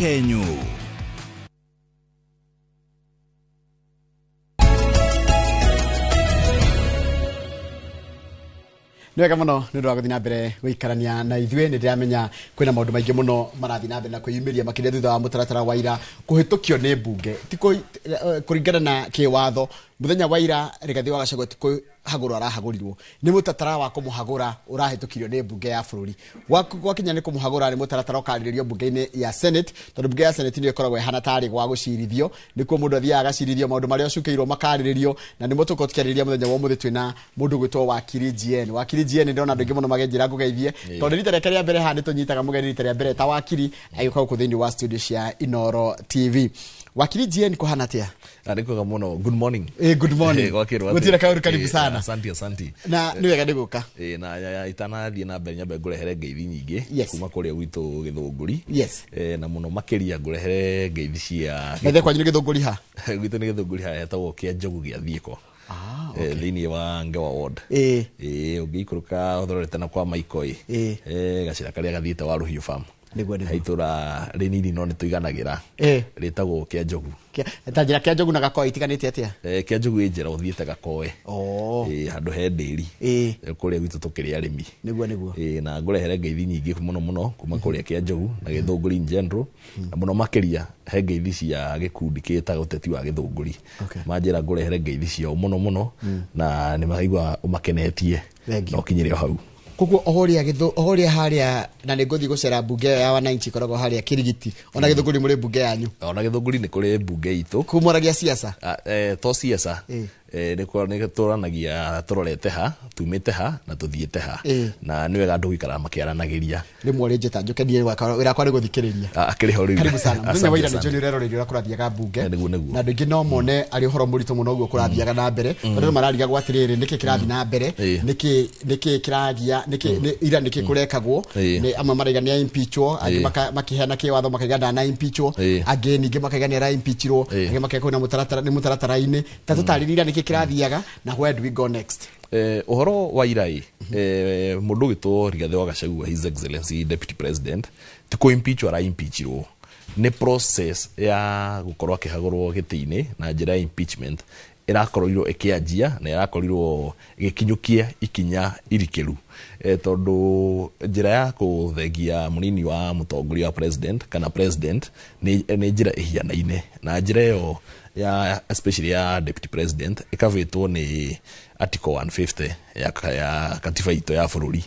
Chenyu. Nĩ wega mũno nĩ ũndũ wa gũthiĩ na mbere gũikarania na ithuĩ. Nĩ ndĩramenya kwĩna maũndũ maingĩ mũno marathiĩ na mbere na kwĩyumĩria, makĩria thutha wa mũtaratara wa ira kũhĩtũkio nĩ mbunge. Ti kũringana na kĩwatho, mũthenya wa ira Rigathĩ wa Gachagua ti kũhagũrwo arahagũrirwo, nĩ mũtaratara wa kũmũhagũra ũrahĩtũkirio nĩ mbunge ya bũrũri. Gwakinya nĩ kũmũhagũra, nĩ mũtaratara ũkarĩrĩrio mbunge-inĩ ya Senate, tondũ mbunge ya Senate nĩyo ĩkoragwo ĩhana tarĩ gwa gũcirithio, nĩkuo mũndũ athiaga agacirithio, maũndũ marĩa ũcukĩirwo makarĩrĩrio, na nĩmo tũkorwo tũkĩarĩrĩria mũthenya wa ũmũthĩ. Twĩna mũndũ ũgwĩtwo Wakiri GN. Wakiri GN, ndĩrona andũ aingĩ mũno makĩnjĩra ngũgeithie, tondũ rita rĩake rĩa mbere haha nĩ tũnyitaga mũgeni rita rĩa mbere ta wakiri agĩũka gũkũ thĩinĩ wa studio cia Inooro TV. Wakiri GN, kũhana atĩa? Nĩ kwega mũno. Good morning. Good morning. Gwakĩrwo atĩa? Gũtirĩ kaũru, karibu sana. Asante, asante. Na nĩ wega nĩ gũka. Na itanathiĩ na mbere, nyambe ngũrehere ngeithi nyingĩ kuma kũrĩa gwitũ Gĩthũngũri. Na mũno makĩria ngũrehere ngeithi cia Na kwanyu nĩ Gĩthũngũri ha? Gwitũ nĩ Gĩthũngũri ha hetagwo Kĩa Njogu gĩa Thiĩko. Thĩinĩ wa Ngewa ward. Ũngĩikũrũka ũthorete na kwa Maiko ĩ. Gacĩra karĩa gathiĩte wa Rũhiũ farm. Nĩguo. He itũra rĩnini no nĩ tũiganagĩra. Rĩtagwo Kĩa Njogu. Ta njĩra, Kĩa Njogu na Gakoe itiganĩte atĩa? Kĩa Njogu ĩ njĩra ũthiĩte Gakoe. Handũ he ndĩri. Kũrĩa gwitũ tũkĩrĩ arĩmi. Nĩguo. Na ngũrehere ngeithi nyingĩ mũno mũno kuma kũrĩa Kĩa Njogu na Gĩthũngũri in general, na mũno makĩria he ngeithi cia gĩkundi kĩtaga ũteti wa Gĩthũngũri. Manjĩra ngũrehere ngeithi ciao mũno mũno, na nĩ maraigua ũmakenetie. Thank you. Na ũkinyĩre o hau. Koguo o ũrĩa harĩa, na nĩ ngũthiĩ gũcera mbunge ĩyo ya wananchi ĩkoragwo harĩa Kirigiti, ona Gĩthũngũri mũrĩ mbunge yanyu? Ona Gĩthũngũri nĩ kũrĩ mbunge itũ. Kumũragia siasa? To siasa. Nĩ tũranagia tũrorete ha tumĩte ha na tũthiĩte ha. Na nĩ wega andũ gũikara makĩaranagĩria. Rĩmwe ũrĩ njĩta njũke niĩ wĩra wakwa nĩ gũthikĩrĩria. Ah, akĩrĩ ho rĩu. Karibu sana. Mũthenya Asante, wa ira nĩ asante. njũĩ nĩ ũreroreire ũrĩa kũrathiaga mbunge. Nĩguo. Na andũ aingĩ no mone arĩ ũhoro mũritũ mũno ũguo kũrathiaga na mbere, tondũ andũ mararigagwo atĩrĩrĩ, nĩkĩ kĩrathiĩ na mbere, nĩkĩ kĩragia, nĩkĩ ira nĩkĩ kũrekagwo. Nĩ amwe maraiga nĩ impeachwo, angĩ makĩheana kĩwatho makaiga ndana impeachwo, angĩ ningĩ makaiga nĩ ara impeachirwo, angĩ makaiga kwĩna mũtaratara, nĩ mũtaratara-inĩ. Ta tũtarĩrie ira nĩkĩ kĩrathiaga na where do we go next? Ũhoro wa ira ĩ, mũndũ ũgĩtwo Rigathĩ wa Gachagua, His Excellency Deputy President, ti kũ impeachwo ara impeachirwo, nĩ process ya gũkorwo akĩhagũrwo gĩtĩ-inĩ na njĩra ya impeachment ĩrakorirwo ĩkĩanjia na ĩrakorirwo ĩgĩkinyũkia ikinya irikĩru, tondũ njĩra ya kũthengia mũnini wa mũtongoria wa president kana president nĩ njĩra ĩhianaine na njĩra ĩyo ya especially ya deputy president ĩkavĩtwo nĩ article 150 ya katiba itũ ya bũrũri.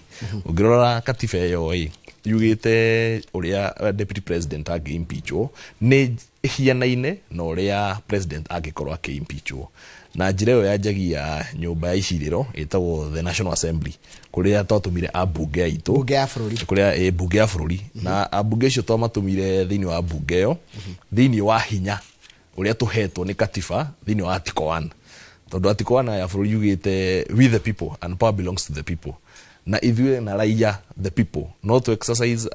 Ũngĩrora katiba ĩyo ĩ yugĩte ũrĩa deputy president angĩ-impeachwo nĩ ĩhianaine na ũrĩa president angĩkorwo akĩ-impeachwo, na njĩra ĩyo yanjagia nyũmba ya icirĩro ĩtagwo the National Assembly, kũrĩa twatũmire ambunge aitũ. Mbunge ya bũrũri. Kũrĩa mbunge ya bũrũri, na ambunge acio twamatũmire thĩinĩ wa mbunge ĩyo thĩinĩ wa hinya ũrĩa tũhetwo nĩ katiba thĩinĩ wa article 1, tondũ article 1 ya bũrũri yugĩte we the people and power belongs to the people, na ithuĩ na raia, the people, no to exercise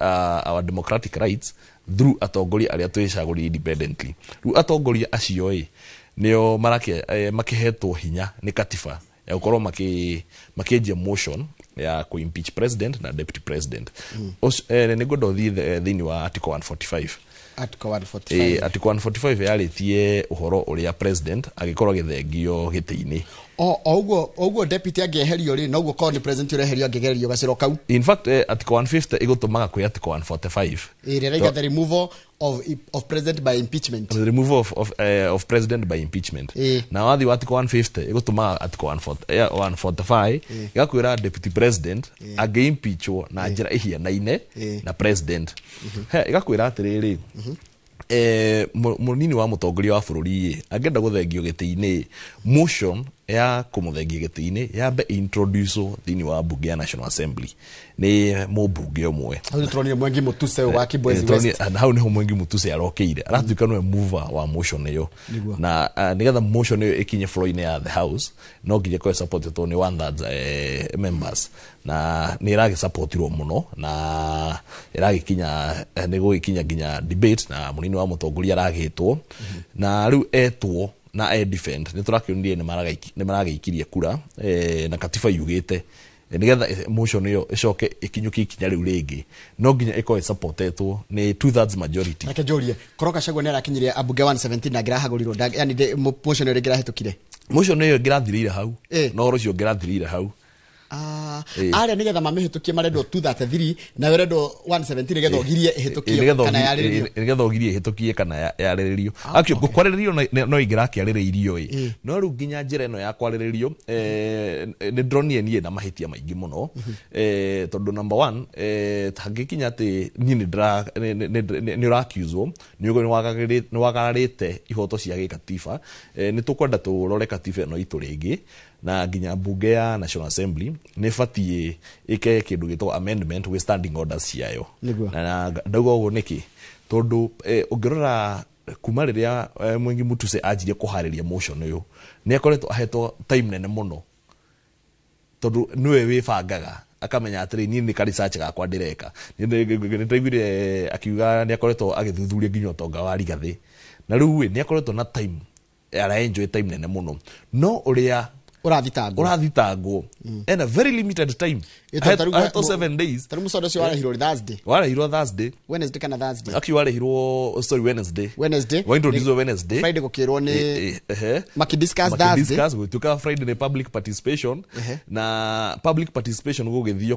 our democratic rights through atongoria arĩa twĩcagũrire independently. Rĩu atongoria acio ĩ nĩo makĩhetwo hinya nĩ katiba ya gũkorwo makĩanjia motion ya ku-impeach president na deputy president. Nĩ ngwenda ũthiĩ thĩinĩ wa article 145. Article 145. Article 145 yarĩtie ũhoro ũrĩa president agĩkorwo agĩthengio gĩtĩ-inĩ. O ũguo deputy angĩeherio rĩ, noguo korwo nĩ president ũreherio angĩgererio gacĩro kau. In fact, article 150 ĩgũtũmaga kwĩ article 145. Ĩrĩa ĩraiga the removal of president by impeachment. The removal of president by impeachment. Na wathi wa article 150 ĩgũtũmaga article 145 ĩgakwĩra deputy president angĩ-impeachwo na njĩra ĩhianaine na president. He ĩgakwĩra atĩrĩrĩ, mũnini wa mũtongoria wa bũrũri ĩ angĩenda gũthengio gĩtĩ-inĩ, motion ya kũmũthengia gĩtĩ-inĩ yambe introduce thĩinĩ wa mbunge ya National Assembly nĩ mũmbunge ũmwe. Hau nĩtũronire Mwengi Mutuse wa Kibwezi West. Na hau niho Mwengi Mutuse arokĩire aratuĩka nĩwe mover wa motion ĩyo. Na nĩgetha motion ĩyo ĩkinye floor-inĩ ya the house, no nginya ĩkorwo supported nĩ one third members, na nĩ ĩragĩsupportirwo mũno na ĩragĩkinya, nĩ gũgĩkinya nginya debate, na mũnini wa mũtongoria aragĩtwo, na rĩu etwo na e defend nĩ tũrakĩonire nĩ maragĩikirie kura, na katiba yugĩte Nigetha motion ĩyo ĩcoke ĩkinyũkie ikinya rĩu rĩngĩ, no nginya ĩkorwo ĩsupportetwo nĩ 2/3 majority. Reke njũrie, korwo Gachagua nĩ arakinyirie ambunge 117 na angĩrahagũrirwo, yani motion ĩyo ĩngĩrahĩtũkire? Motion ĩyo ĩngĩrathirĩire hau. Na ũhoro ũcio ũngĩrathirĩire hau. Arĩa nĩgetha mamĩhĩtũkie marendwo 233, nawe ũrendwo 117 nĩgetha ũgirie ĩhĩtũkio kana yarĩrĩrio. Nĩgetha ũgirie ĩhĩtũkie kana yarĩrĩrio. Actually, kwarĩrĩrio no ingĩrakĩarĩrĩirio ĩ, no rĩu nginya njĩra ĩno ya kwarĩrĩrio, nĩ ndĩronire niĩ na mahĩtia maingĩ mũno. Tondũ number one, hangĩkinya atĩ niĩ nĩ ũraccuswo, nĩ wagararĩte ihoto cia gĩkatiba, nĩ tũkwenda tũrore katiba ĩno itũ rĩngĩ, na nginya mbunge ya National Assembly nĩ ĩbatiĩ ĩke kĩndũ gĩtagwo amendment gwĩ standing orders ciayo. Na ndauga ũguo nĩkĩ? Tondũ ũngĩrora kuma rĩrĩa Mwengi Mutuse anjirie kũharĩria motion ũyũ, nĩ akoretwo ahetwo time nene mũno, tondũ nĩwe wĩbangaga akamenya atĩrĩ, niĩ nĩ ka research gakwa ndĩreka. Nĩ ndaiguire akiuga nĩ akoretwo agĩthuthuria nginya ũtonga wa Rigathĩ, na rĩu ĩ nĩ akoretwo na time, ara enjoy time nene mũno, no ũrĩa ũrathitangwo ena very limited time. Ahetwo 7 days. Tarĩu mũcondo ũcio warehirwo Thursday. Warehirwo Thursday. Wednesday kana Thursday? Actually warehirwo, sorry, Wednesday. Wednesday. Wa introduce Wednesday. Friday gũkĩrwo nĩ makidiscuss Thursday. Makidiscuss gũtuĩka Friday nĩ public participation. Na public participation gũgĩthio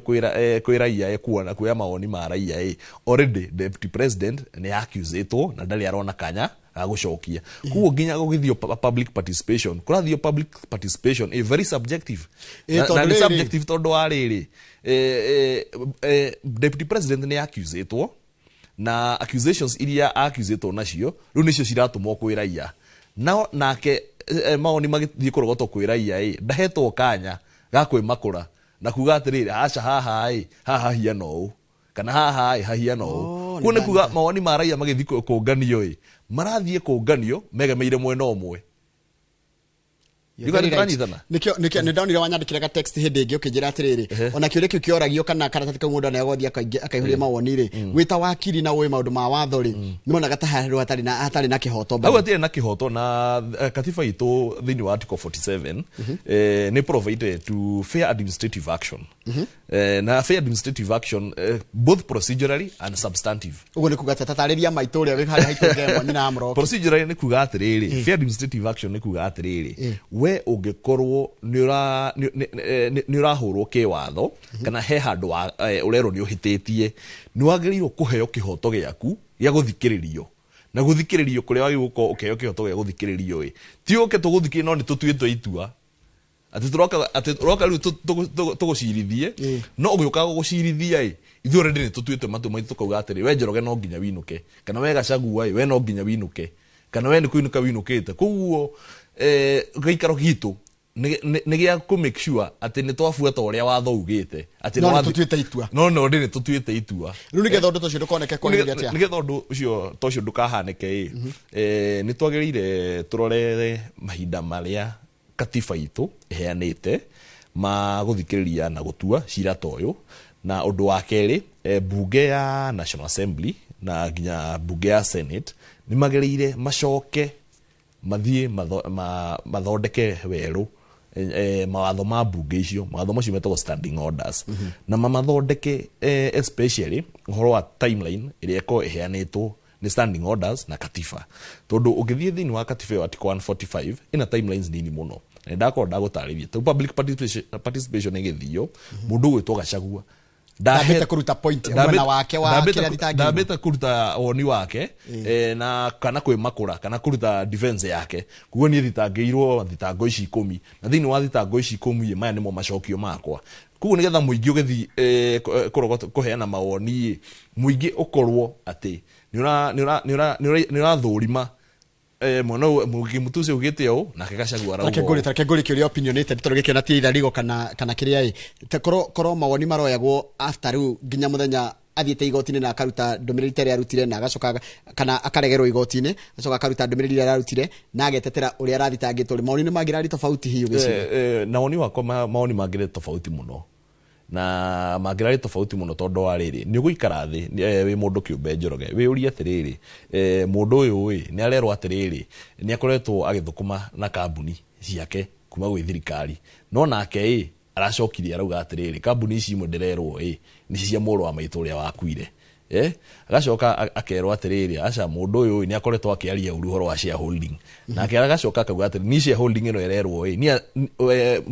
kwĩ raia kuona kuoya mawoni ma raia. Already deputy president nĩ accusetwo na ndarĩ arona kanya gagũcokia. Koguo nginya gũgĩthio public participation, kũrathio public participation ĩ very subjective. Na nĩ subjective tondũ wa rĩrĩ, deputy president nĩ accusetwo, na accusations iria accusetwo nacio rĩu nĩcio ciratũmwo kwĩ raia. Nao nake mawoni magĩthiĩ kũrogotwo kwĩ raia ĩ, ndahetwo kanya ga kwĩmakũra na kuga atĩrĩrĩ, aca haha ĩ, haha hahiana ũũ, kana haha ĩ hahiana ũũ. Kuo nĩ kuga mawoni ma raia magĩthiĩ kũnganio ĩ, marathiĩ kũnganio megemeire mwena ũmwe. Nĩkĩo nĩ ndonire wanyandĩkĩra ga text hĩndĩ ĩngĩ ũkĩnjĩra atĩrĩrĩ, ona kĩũria kĩu kĩoragio kana karatathi kau mũndũ anegũthiĩ akaihũria mawoni rĩ, wĩ ta wakiri na ũĩ maũndũ ma watho rĩ, nĩmonaga ta handũ hatarĩ na kĩhoto. Hau hatirĩ na kĩhoto, na katiba itũ thĩinĩ wa article 47 nĩ provided to fair administrative action. Na fair administrative action, both procedurally and substantive. Ũguo nĩ kuga tatarĩria maitũ ũrĩa wĩ harĩa haitũ ngemwa nyina amũroke. Procedurally nĩ kuga atĩrĩrĩ, fair administrative action nĩ kuga atĩrĩrĩ, we ũngĩkorwo nĩ ũrahũrwo kĩwatho kana he handũ ũrerwo nĩ ũhĩtĩtie, nĩ wagĩrĩirwo kũheo kĩhoto gĩaku gĩa gũthikĩrĩrio. Na gũthikĩrĩrio kũrĩa wagĩrĩirwo gũkorwo ũkĩheo kĩhoto gĩa gũthikĩrĩrio ĩ, ti ũke tũgũthikĩrĩrie no nĩ tũtuĩte itua atĩ tũroka rĩu tũgũcirithie, no ũgĩũka gũcirithia ĩ, ithuĩ already nĩ tũtuĩte matua maitũ tũkauga atĩrĩ, we Njoroge no nginya winũke, kana we Gachagua ĩ, we no nginya winũke, kana we nĩ kũinũka winũkĩte. Koguo gĩikaro gitũ nĩ gĩa kũ make sure atĩ nĩ twabuata ũrĩa watho ugĩte, atĩ no nĩ tũtuĩte itua. No no nĩ tũtuĩte itua. Rĩu nĩgetha ũndũ ũcio ndũkoneke kwagĩrĩire atĩa? Nĩgetha ũndũ ũcio ta ũcio ndũkahanĩke ĩ, nĩ twagĩrĩire tũrore mahinda marĩa katiba itũ ĩheanĩte ma gũthikĩrĩria na gũtua cira ta ũyũ. Na ũndũ wa kerĩ, mbunge ya National Assembly na nginya mbunge ya Senate nĩ magĩrĩire macoke mathiĩ mathondeke werũ mawatho ma mbunge icio. Mawatho macio metagwo standing orders, na mamathondeke especially ũhoro wa timeline ĩrĩa ĩkoragwo ĩheanĩtwo nĩ standing orders na katiba. Tondũ ũngĩthiĩ thĩinĩ wa katiba ĩyo article 145 ĩna timelines nini mũno, na ndakorwo ndagũtarĩria tondũ public participation ĩgĩthio, mũndũ ũgwĩtwo Gachagua ndambĩte kũruta point mwena wake wa kĩrĩa thitangĩirwo, ndambĩte kũruta woni wake, na kana kwĩmakũra kana kũruta defense yake. Koguo niĩ thitangĩirwo thitango ici 10, na thĩinĩ wa thitango ici 10 maya nĩmo macokio makwa. Koguo nĩgetha mũingĩ ũgĩthiĩ kũheana mawoni, mũingĩ ũkorwo atĩ nĩ ũrathũrima mwena Mwengi Mutuse ugĩte ũũ nake Gachagua arauga ũũ. Reke ngũrie kĩũria opinionated tondũ gĩkĩona ti either legal kana kĩrĩa ĩ, korwo mawoni maroyagwo after rĩu nginya mũthenya athiĩte igoti-inĩ na akaruta ndũmĩrĩri ta ĩrĩa arutire, na agacoka kana akaregerwo igoti-inĩ, acoka akaruta ndũmĩrĩri ĩrĩa ararutire na agetetera ũrĩa arathitangĩtwo rĩ, mawoni nĩ mangĩrarĩ tofauti hihi ũgĩciria? Na woni wakwa mawoni mangĩrĩ tofauti mũno, na mangĩrarĩ tofauti mũno tondũ wa rĩrĩ, nĩ ũgũikara thĩ wĩ mũndũ kĩũmbe Njoroge wĩũrie atĩrĩrĩ, mũndũ ũyũ ĩ nĩ arerwo atĩrĩrĩ nĩ akoretwo agĩthũkũma na kambuni ciake kuma gwĩ thirikari, no nake ĩ Aracokirie arauga atĩrĩrĩ, kambuni ici imwe ndĩrerwo ĩ nĩ cia mũrũ wa maitũ ũrĩa wakuire. Agacoka akerwo atĩrĩrĩ, aca mũndũ ũyũ nĩ akoretwo akĩaria ũru ũhoro wa shareholding. Nake agacoka akauga atĩrĩ, ni shareholding ĩno ĩrerwo ĩ ni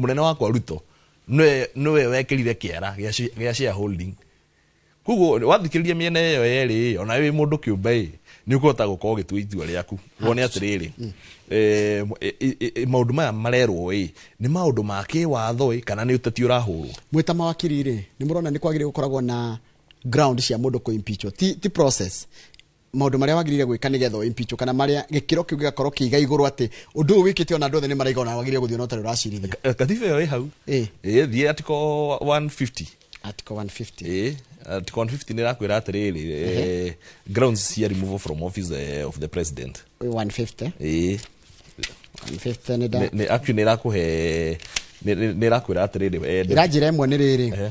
mũnene wakwa Ruto nĩwe wekĩrire kĩara gĩa shareholding. Koguo wathikĩrĩria mĩena ĩyo yerĩ, ona wĩ mũndũ kĩũmbe ĩ nĩ ũkũhota gũkorwo ũgĩtua itua rĩaku wone atĩrĩrĩ, maũndũ maya marerwo ĩ nĩ maũndũ ma kĩwatho ĩ kana nĩ ũteti ũrahũrwo. Mwĩ ta mawakiri rĩ, nĩ mũrona nĩ kwagĩrĩire gũkoragwo na ground cia mũndũ kũ-impeachwo, ti process, maũndũ marĩa wagĩrĩire gwĩka nĩgetha ũ-impeachwo, kana marĩa gĩkĩro kĩu gĩgakorwo kĩiga igũrũ atĩ ũndũ ũyũ wĩkĩte ona andũ othe nĩ maraiga ona wagĩrĩire gũthiĩ ona ũtarĩ ũracirithio. Katiba ĩyo ĩ hau. Ĩ thiĩ article 150. Article 150. Ĩ article 150 nĩ ĩrakwĩra atĩrĩrĩ, grounds cia removal from office of the president. 150. Ĩ 150 nĩ da nĩ actually nĩ ĩrakũhe, nĩ ĩrakwĩra atĩrĩrĩ, ĩranjĩra ĩmwe nĩ rĩrĩ,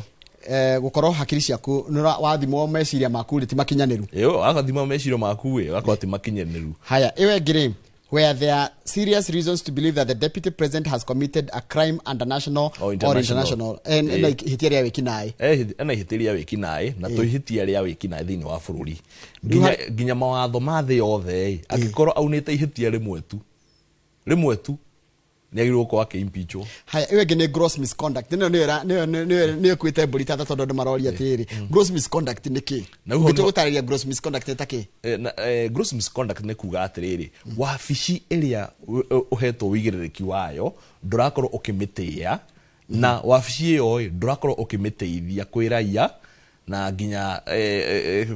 gũkorwo hakiri ciaku wathimwo meciria maku rĩ ti makinyanĩru. Ĩyo agathimwo meciria maku ĩ gakorwo ti makinyanĩru. Haya, ĩyo ĩngĩ rĩ, where there are serious reasons to believe that the deputy president has committed a crime under national or international, or international. Na ihĩtia rĩa wĩkinaĩ. Ena ihĩtia rĩa wĩkinaĩ na to ihĩtia rĩa wĩkinaĩ thĩinĩ wa bũrũri. Nginya mawatho ma thĩ yothe angĩkorwo aunĩte ihĩtia rĩmwe tu nĩ agĩrĩirwo gũkorwo akĩ-impeachwo. Haya, ĩyo ĩngĩ nĩ gross misconduct. Nĩyo nĩyo ĩkuĩte mbũri tata tondũ andũ maroria atĩrĩrĩ, gross misconduct nĩ kĩ? Ũngĩtua gũtarĩria gross misconduct nĩ ta kĩ? Gross misconduct nĩ kuga atĩrĩrĩ, wabici ĩrĩa ũhetwo ũigĩrĩrĩki wayo ndũrakorwo ũkĩmĩtĩĩa, na wabici ĩyo ndũrakorwo ũkĩmĩtĩithia kwĩ raia na nginya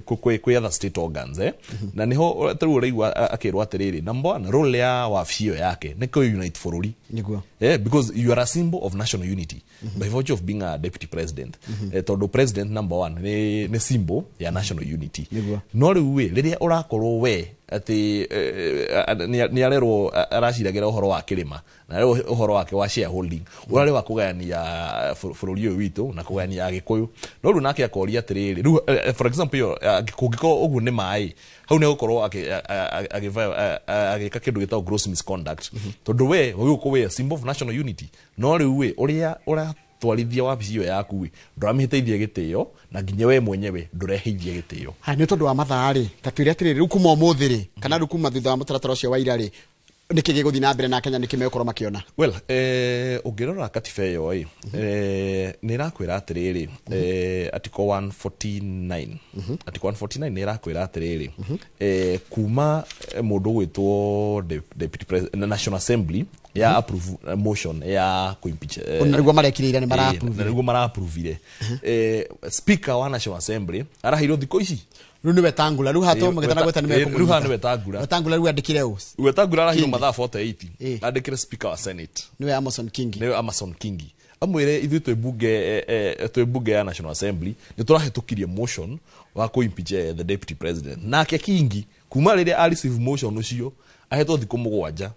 kwĩ other state organs. Na niho tarĩu ũraigua akĩrwo atĩrĩrĩ, number one role ya wabici ĩyo yake nĩ kũ-unite bũrũri. Nĩguo. Because you are a symbol of national unity by virtue of being a deputy president. Tondũ president number one nĩ symbol ya national unity. Nĩguo. No rĩu ĩ rĩrĩa ũrakorwo we atĩ nĩ arerwo araciragĩra ũhoro wa kĩrĩma na arerwo ũhoro wake wa shareholding ũrarĩ wa kũgayania bũrũri ũyũ witũ na kũgayania Agĩkũyũ, no rĩu nake akoria atĩrĩrĩ, rĩu for example ĩyo kũngĩkorwo ũguo nĩ maĩ hau nĩ egũkorwo agĩka kĩndũ gĩtagwo gross misconduct, tondũ we wagĩrĩirwo wĩ a symbol of national unity, no rĩu ĩ ũrĩa ũratwarithia wabici ĩyo yaku ĩ ndũramĩhĩtĩirie gĩtĩo na nginya we mwenyewe ndũreheithie gĩtĩo. Ha, nĩ tondũ wa mathaa rĩ, ta twĩre atĩrĩrĩ, rĩu kuma ũmũthĩ rĩ kana rĩu kuma thutha wa mũtaratara ũcio wa ira rĩ, nĩkĩ gĩgũthiĩ na mbere na Kenya, nĩkĩ megũkorwo makĩona? Well, ũngĩrora katiba ĩyo ĩ nĩ ĩrakwĩra atĩrĩrĩ, article 149, article 149 nĩ ĩrakwĩra atĩrĩrĩ, kuma mũndũ ũgwĩtwo deputy president National Assembly ya approve motion ya ku-impeach, na nĩguo marekire ira, nĩ mara-approve. Na nĩguo mara-approvire. Speaker wa National Assembly araheirwo thikũ ici rĩu nĩ Wetangula, rĩu haha tũmũgĩtana gwĩta nĩ mekũmũnyita. Rĩu haha nĩ Wetangula. Wetangula rĩu andĩkire ũ? Wetangula araheirwo mathaa 48 andĩkire speaker wa Senate, nĩwe Amason Kingi. Nĩwe Amason Kingi, amwĩre ithuĩ twĩ bunge ya National Assembly nĩ tũrahĩtũkirie motion wa kũ-impeach the deputy president. Nake Kingi kuma rĩrĩa a receive motion ũcio ahetwo thikũ 7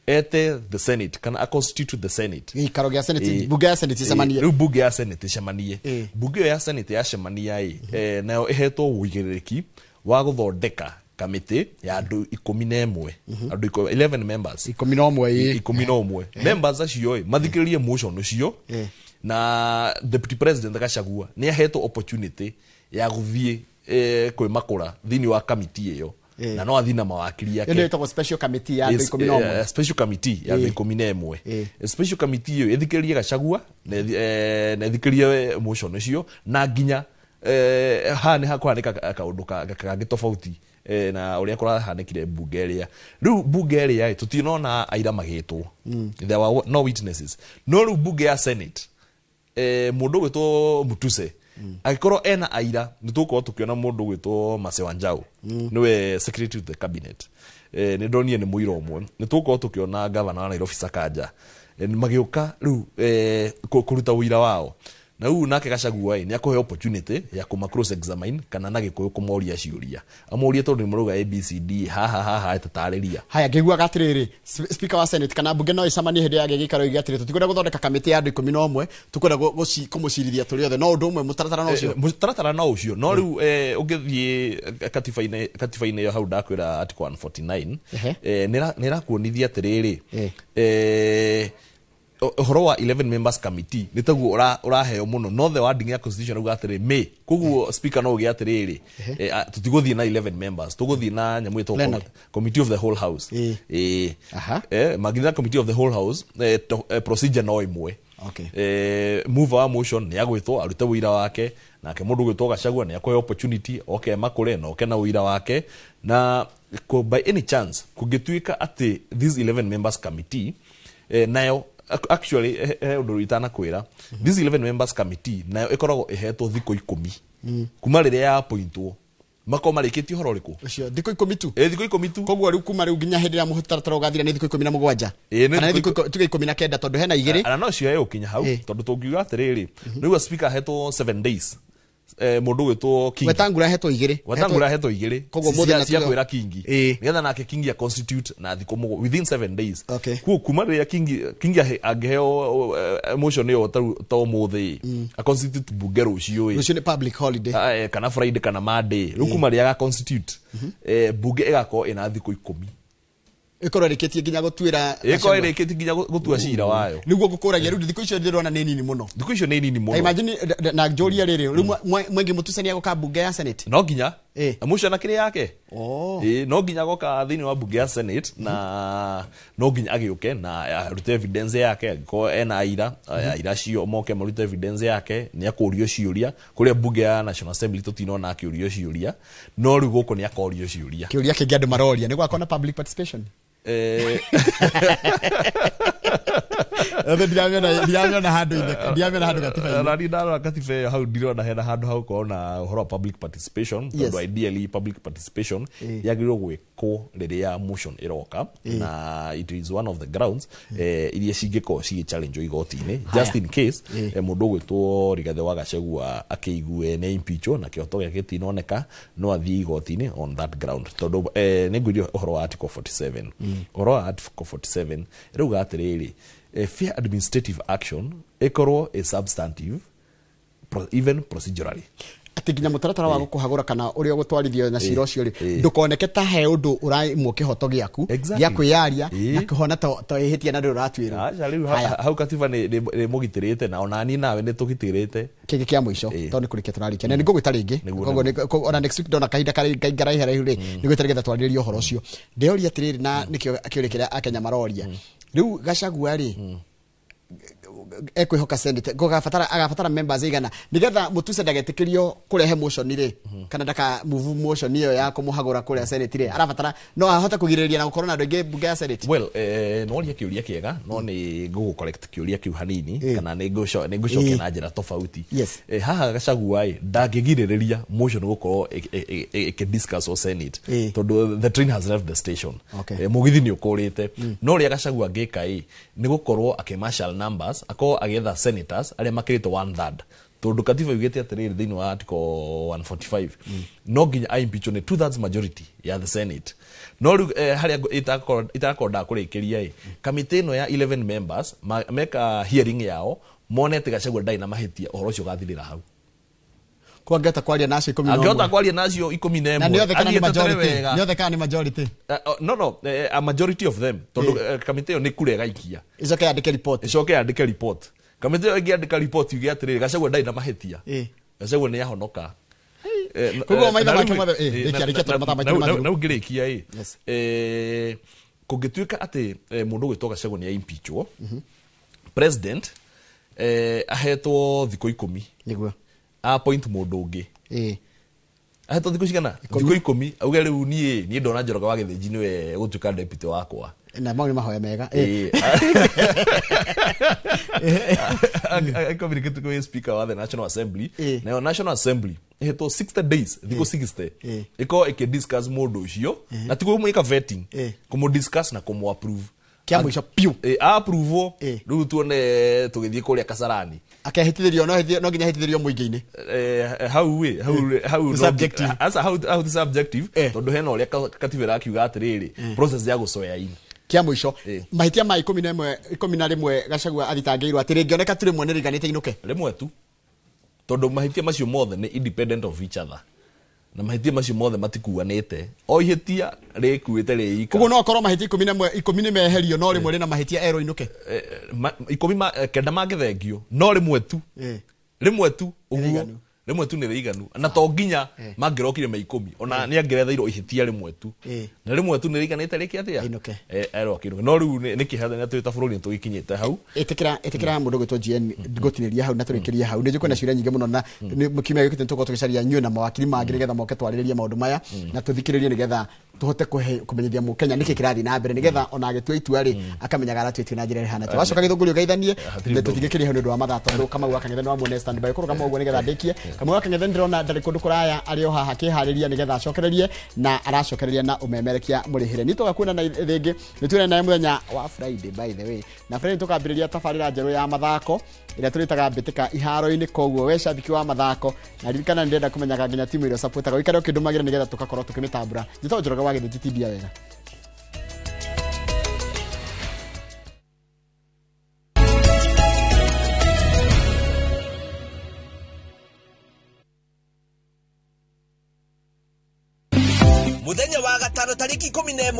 ete the Senate kana a constitute the Senate, gĩikaro gĩa Senate, bunge ya Senate icemanie. Rĩu bunge ya Senate icemanie, bunge ĩyo ya Senate yacemania ĩ nayo ĩhetwo ũigĩrĩrĩki wa gũthondeka kamĩtĩ ya andũ 11, andũ 11 members, 11, 11 members acio ĩ mathikĩrĩrie motion ũcio, na deputy president Gachagua nĩ ahetwo opportunity ya gũthiĩ kwĩmakũra thĩinĩ wa kamĩtĩ ĩyo, na no athiĩ na mawakiri yake. Ĩno ĩtagwo special committee ya andũ 11. Special committee ya andũ 11. Special committee ĩyo ĩthikĩrĩrie Gachagua na ĩthikĩrĩrie motion ũcio, na nginya haha nĩ hakũhanĩka kaũndũ kangĩ tofauti na ũrĩa kũrahanĩkire bunge ĩrĩa. Rĩu bunge ĩrĩa tũtinona aira magĩtwo, there were no witnesses. No rĩu bunge ya Senate mũndũ ũgwĩtwo Mutuse angĩkorwo ena aira, nĩ tũgũkorwo tũkĩona mũndũ ũgwĩtwo Mercy Wanjau, nĩwe secretary to the cabinet, nĩ ndonire nĩ mũira ũmwe, nĩ tũgũkorwo tũkĩona governor wa Nairobi Sakaja magĩũka rĩu kũruta ũira wao. Na rĩu nake Gachagua nĩ akũheo opportunity ya kũma cross examine kana na Gĩkũyũ kũmoria ciũria, amorie tondũ nĩ marauga ABCD haha haha ĩtatarĩria. Haya, ngĩiguaga atĩrĩrĩ, speaker wa Senate kana bunge no ĩcemanie hĩndĩ ya gĩikaro gĩa atĩrĩ, tũtikwenda gũthondeka kamĩtĩ ya andũ 11, tũkwenda kũmũcirithia tũrĩ othe, no ũndũ ũmwe mũtaratara no ũcio, mũtaratara no ũcio. No rĩu ũngĩthiĩ katiba-inĩ ĩyo hau ndakwĩra article 149 nĩ ĩrakuonithia atĩrĩrĩ, Ũhoro wa 11 members committee nĩ taguo ũraheo mũno, no the wording ya constitution auga atĩrĩ may. Koguo speaker no ũgĩ atĩrĩrĩ, tũtigũthiĩ na 11 members, tũgũthiĩ na nyamũ ĩtagwo Plenary. Committee of the whole house. Mangĩthiĩ na committee of the whole house, procedure no ĩmwe. Mover wa motion nĩ agwĩtwo arute wĩira wake, nake mũndũ ũgwĩtwo Gachagua nĩ akũheo opportunity oke makũre na oke na wĩira wake. Na by any chance kũngĩtuĩka atĩ this 11 members committee, nayo actually he ũndũ itanakwĩra, this 11 members committee nayo ĩkoragwo ĩhetwo thikũ 10 kuma rĩrĩa ya appointwo makorwo marĩkĩtie ũhoro ũrĩkũ. Ũcio thikũ 10 tu? Ĩ, thikũ 10 tu. Koguo rĩu kuma rĩu nginya hĩndĩ ĩrĩa mũtaratara ũgathira nĩ thikũ 17? Ĩ, nĩ Kana nĩ thikũ thikũ tuge 19, tondũ hena igĩrĩ. Ana no cioe gũkinya hau. Tondũ tũngiuga atĩrĩrĩ, rĩu speaker ahetwo 7 days, mũndũ ũgwĩtwo Kingi. Wetangula ahetwo igĩrĩ. Wetangula ahetwo igĩrĩ. Koguo mũthenya cia kwĩra Kingi nĩgetha nake Kingi a constitute na thikũ within 7 days. Kuo kuma rĩrĩa Kingi angĩheo motion ĩyo ta ũmũthĩ, a constitute bunge rũciũ ĩ. Rũciũ nĩ public holiday. Kana Friday kana Monday. Rĩu kuma rĩrĩa aga constitute, bunge ĩgakorwo ĩna thikũ 10. Ĩkorwo ĩrĩkĩtie nginya gũtuĩra Ĩkorwo Gachagua. ĩrĩkĩtie nginya gũtua cira wayo. Nĩguo ngũkũragia, rĩu thikũ icio ndĩrona nĩ nini mũno. Thikũ icio nĩ nini Ta mũno. imagine, na njũrie rĩrĩ, rĩu Mwengi Mũtuse nĩegũka bunge ya Senate? No nginya. Mũcio na kĩrĩa yake. Ĩ, no nginya agoka thĩinĩ wa bunge ya Senate, na no nginya agĩũke na arute evidence yake angĩkorwo ena aira. Aira acio moke marute evidence yake, nĩ akũrio ciũria kũrĩa bunge ya National Assembly. Tũtinona akĩũrio ciũria, no rĩu gũkũ nĩ akorio ciũria. Kĩũria kĩngĩ andũ maroria, nĩ gwakorwo na public participation? Othe ndiramĩona handũ-inĩ, ndiramĩona handũ gatiba-inĩ. Na niĩ ndarora katiba ĩyo hau, ndirona hena handũ ha gũkorwo na ũhoro wa public participation, tondũ ideally public participation yagĩrĩirwo gwĩkwo rĩrĩa motion ĩroka, na it is one of the grounds iria cingĩkorwo cigĩ challenge igoti-inĩ, just in case mũndũ ũgwĩtwo Rigathĩ wa Gachagua akĩigue nĩ impeachwo na kĩhoto gĩake gĩtinoneka, no athiĩ igoti-inĩ on that ground, tondũ nĩ ngwĩria ũhoro wa article 47. Ũhoro wa article 47 ĩrauga atĩrĩrĩ, fair administrative action ĩkorwo ĩ substantive, even procedurally. Atĩ nginya mũtaratara wa gũkũhagũra kana ũrĩa ũgũtwarithio na cira ũcio rĩ, ndũkoneke ta he ũndũ ũraimwo kĩhoto gĩaku gĩa kwĩyaria na kũhona ta ĩhĩtia na ndũrĩ ũratuĩrwo. Aca, rĩu Haya. hau katiba nĩ mũgitĩrĩte, na ona niĩ nawe nĩ tũgitĩrĩte. Kĩngĩ kĩa mũico, tondũ nĩ kũrĩkia tũrarĩkia na nĩ ngũgwĩta rĩngĩ. Nĩguo, Koguo ona next week ndona kahinda karĩ karaiharaihu rĩ, nĩ ngwĩta nĩgetha twarĩrĩrie ũhoro ũcio. Ndĩroria atĩrĩrĩ, na nĩkĩo kĩũria kĩrĩa akenya maroria rĩu, Gachagua rĩ, ekwĩhoka Senate gũgabatara, agabatara members igana nigetha Mutuse ndagetĩkĩrio kũrehe motion rĩ, kana ndaka move motion ĩyo ya kũmũhagũra kũrĩa Senate rĩ, arabatara no ahote kũgirĩrĩria na gũkorwo na andũ aingĩ bunge ya Senate? Well, noria kĩũria kĩega, no nĩ ngũgũ correct kĩũria kĩu hanini, kana nĩ ngũcokia na njĩra tofauti. Haha Gachagua ĩ ndangĩgirĩrĩria motion gũkorwo ĩkĩdiscuss o Senate, tondũ the train has left the station. Mũgithi nĩ ũkũrĩte. No ũrĩa Gachagua angĩka ĩ nĩ gũkorwo akĩmarshal numbers, akorwo agĩetha senators arĩa makĩrĩte one third, tondũ katiba yugĩte atĩrĩrĩ thĩinĩ wa article 145, no nginya aimpeachwo nĩ two thirds majority ya the Senate. No rĩu harĩa itakorwo ndakũrĩkĩria ĩ, kamĩtĩ ĩno ya 11 members meka hearing yao mone atĩ Gachagua ndarĩ na mahĩtia, ũhoro ũcio ũgathirĩra hau. Kwangĩhota kwaria na acio ikũmi na Angĩhota ũmwe. Kwaria na acio ikũmi na Na nĩ ĩmwe othe kana nĩ athiĩ etetere majority? wega. Nĩ othe kana nĩ majority? No, no, a majority of them, tondũ kamĩtĩ ĩyo nĩ kura ĩgaikia. Ĩcoke yandĩke report. Ĩcoke yandĩke report. Kamĩtĩ ĩyo ĩngĩandĩka report yuge atĩrĩrĩ, Gachagua ndarĩ na mahĩtia, Gachagua nĩ ahonoka. Koguo maitho Na make rĩu- mothe- rĩkia, rĩkia, tondũ mathaa maitũ nĩ mathiru. Na ũngĩrĩkia ĩ, kũngĩtuĩka atĩ mũndũ ũgwĩtwo Gachagua nĩ aimpeachwo, president ahetwo thikũ 10 appoint mũndũ ũngĩ. Ahetwo thikũ cigana? Thikũ 10, auge rĩu niĩ ndona Njoroge wa Gĩthĩnji nĩwe gũtuĩka deputy wakwa. Na mau nĩ mahoya mega. Communicate kwĩ speaker wa the National Assembly. Nayo National Assembly ĩhetwo 60 days, thikũ 60, ĩkorwo ĩkĩdiscuss mũndũ ũcio, na ti kũmwĩka vetting, kũmũdiscuss na kũmũ-approve. Kĩa mũico piũ. Approve rĩu tuone tũgĩthiĩ kũrĩa Kasarani. Akehĩtithĩrio, no nginya ahĩtithĩrio mũingĩ-inĩ. Hau ĩ hau Ti subjective. Aca, hau ti subjective, tondũ hena ũrĩa katiba ĩrakiuga atĩrĩrĩ, process ya gũcoya in. Kĩa mũico, mahĩtia ma 11, 11 Gachagua athitangĩirwo atĩ rĩngĩoneka tu rĩmwe nĩ rĩiganĩte inũke? Rĩmwe tu, tondũ mahĩtia macio mothe nĩ independent of each other. Na mahĩtia macio mothe matikuanĩte, o ihĩtia rĩkuĩte rĩika. Koguo no akorwo mahĩtia 11 10 nĩ meherio, no rĩmwe rĩna mahĩtia erwo inũke. 10 9 mangĩthengio, no rĩmwe tu, rĩmwe tu ũguo, Rĩiganu. Rĩmwe tu nĩ rĩiganu, na to nginya mangĩrokire me 10, ona nĩ angĩretheirwo ihĩtia rĩmwe tu, na rĩmwe tu nĩ rĩiganĩte rĩke atĩa? Ainũke. Erwo akĩinũke. No rĩu nĩ kĩeha na twĩ ta bũrũri nĩ tũgĩkinyĩte hau. Ĩtĩkĩra, ĩtĩkĩra mũndũ gwĩtwo GN ngũtinĩria hau na tũrĩkĩrie hau. Nĩ njũĩ kwĩna ciũria nyingĩ mũno, na kiumia gĩkĩ nĩtũgũkorwo tũgĩcaria inyuĩ na mawakiri mangĩ nĩgetha moke twarĩrĩrie maũndũ maya na tũthikĩrĩrie nĩgetha tũhote kũmenyithia mũkenya nĩkĩ kĩrathiĩ na mbere, nĩgetha ona agĩtua itua rĩ, akamenyaga aratua itua na njĩra ĩhana atĩa. Wacoka gĩthũngũri ũgeithanie. Hatirĩ Na ũndũ. Tũtingĩkĩria hau nĩ ũndũ wa mathaa, tondũ Kamau wa Kang'ethe nĩ wamuone standby. Kũrũgama ũguo nĩgetha ndĩkie. Kamau wa Kang'ethe ndĩrona ndarĩ kũndũ kũraya, arĩ o haha akĩharĩria nĩgetha acokererie, na aracokereria na ũmemerekia mũrĩhĩre. Nĩ tũgakuona na rĩngĩ, nĩ tuonane naye mũthenya wa Friday, by the way. Na Friday tũkambĩrĩria tabarĩra njerũ ya mathako ĩrĩa tũrĩtaga mbĩtĩka iharo-inĩ. Koguo we shabiki wa mathako, na ririkana nĩ ndĩrenda kũmenyaga nginya timu ĩrĩa ũsupportaga, ũikare ũkĩndũmagĩra nĩgetha tũgakorwo tũkĩmĩtambũra. Njĩtagwo Njoroge wa Gĩthĩnji, tibia wega. Muthenya wa gatano tariki 11.